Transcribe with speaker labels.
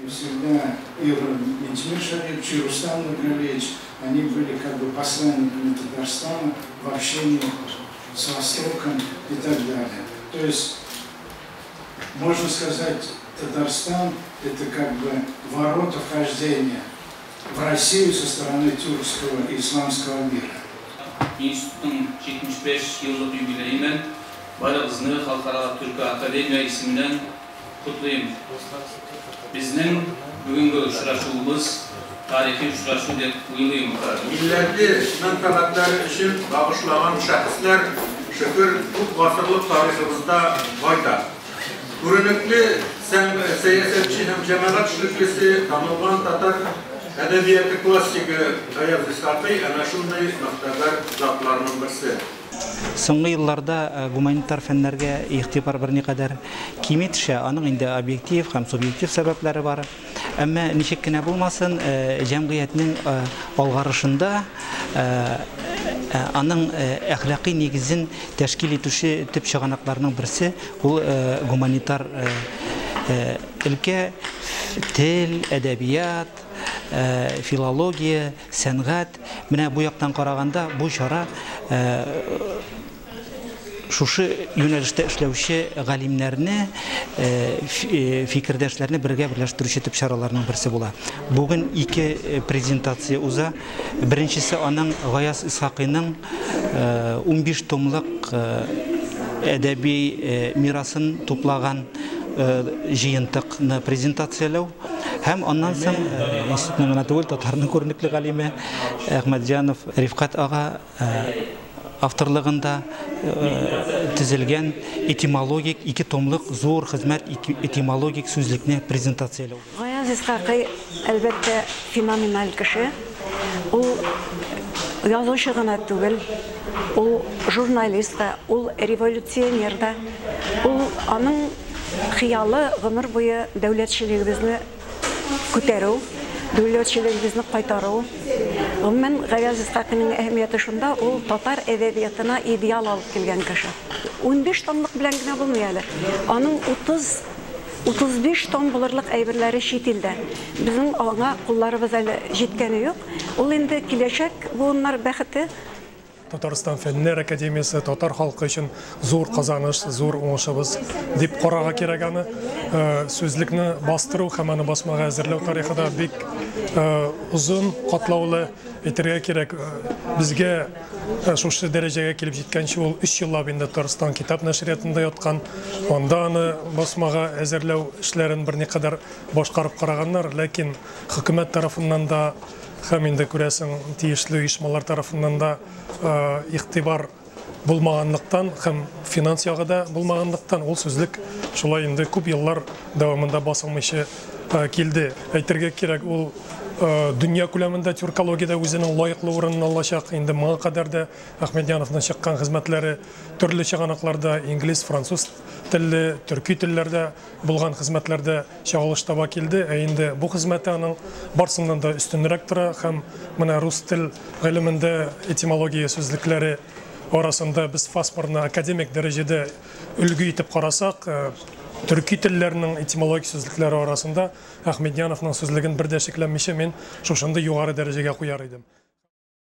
Speaker 1: И всегда и Минтимер Шарипович, и Рустам Нургалиевич, они были как бы посланниками Татарстана в общении с Востоком и так далее. То есть, можно сказать, Татарстан – это как бы ворота вхождения в Россию со стороны тюркского и исламского мира.
Speaker 2: Institutның 75 еллык юбилее белән барыгызны Халыкара Төрки академия исеменнән котлыйм. Безнең бүгенге очрашуыбыз тарихи очрашу дип уйлыйм.
Speaker 3: Милләте мәнфәгатьләре өчен багышлаган шәхесләр, шөкер, күп гасырлык тарихыбызда байтак. Күренекле сәясәтче һәм җәмәгать эшлеклесе, танылган татар әдәбияты классигы Гаяз Исхакый әнә шундый могтәбәр затларның берсе.
Speaker 4: Соңгы елларда гуманитар фәннәргә игътибар берникадәр кими төшә. Аның инде объектив һәм субъектив сәбәпләре бар. Әмма ничек кенә булмасын, җәмгыятьнең алгарышында аның әхлакый нигезен тәшкил итүче төп чыганакларның берсе ул гуманитар өлкә, тел, әдәбият, филология, сәнгать. Менә бу яктан караганда бу чара шушы юнәлештә эшләүче галимнәрне, фикердәшләрне бергә берләштерүче төп чараларның берсе була. Бүген ике презентация уза. Беренчесе аның Гаяз Исхакыйның 15 томлык әдәби мирасын туплаган җыентыкны презентацияләү. Һәм аннан соң институтның гына түгел, татарның күренекле галиме Әхмәтҗанов Рифкать ага авторлыгында төзелгән этимологик ике томлык зур хезмәт этимологик сүзлекне презентацияләү.
Speaker 5: Гаяз Исхакый, әлбәттә, феноменаль кеше. Ул язучы гына түгел, ул журналист та, ул революционер да. Ул аның хыялы гомер буе дәүләтчелегебезне күтәрү, дәүләтчелегебезне кайтару. Гомумән, Гаяз Исхакыйның әһәмияте шунда, ул татар әдәбиятына идеал алып килгән кеше. 15 томлык белән генә булмый әле. Аның 30-35 том булырлык әйберләре чит илдә. Безнең аңа кулларыбыз әле җиткәне юк. Ул инде киләчәк буыннар бәхете.
Speaker 6: Татарстан Фәннәр академиясе татар халкы өчен зур казаныш, зур уңышыбыз дип карарга кирәк аны. Сүзлекне бастыру һәм аны басмага әзерләү тарихы да бик озын, катлаулы әйтергә кирәк. Безгә шушы дәрәҗәгә килеп җиткәнче ул 3 еллап инде Татарстан китап нәшриятында яткан. Анда аны басмага әзерләү эшләрен берникадәр башкарып караганнар, ләкин хөкүмәт тарафыннан да һәм инде күрәсең тиешле оешмалар тарафыннан да игътибар булмаганлыктан һәм финанс ягы да булмаганлыктан ул сүзлек шулай инде күп еллар дәвамында басылмыйча килде. Әйтергә кирәк, ул дөнья күләмендә тюркологиядә үзенең лаеклы урынын алачак. Инде моңа кадәр дә Әхмәтҗановның чыккан хезмәтләре төрле чыганакларда, инглиз, француз телле, төрки телләрдә булган хезмәтләрдә чагылыш таба килде. Ә инде бу хезмәте аның барсыннан да өстенрәк тора һәм менә рус тел гыйлемендә этимология сүзлекләре арасында без Фасмарны академик дәрәҗәдә өлге итеп карасак, төрки телләрнең этимологик сүзлекләре арасында Әхмәтҗановның сүзлеген бер дә шикләнмичә мин шушындый югары дәрәҗәгә куяр идем.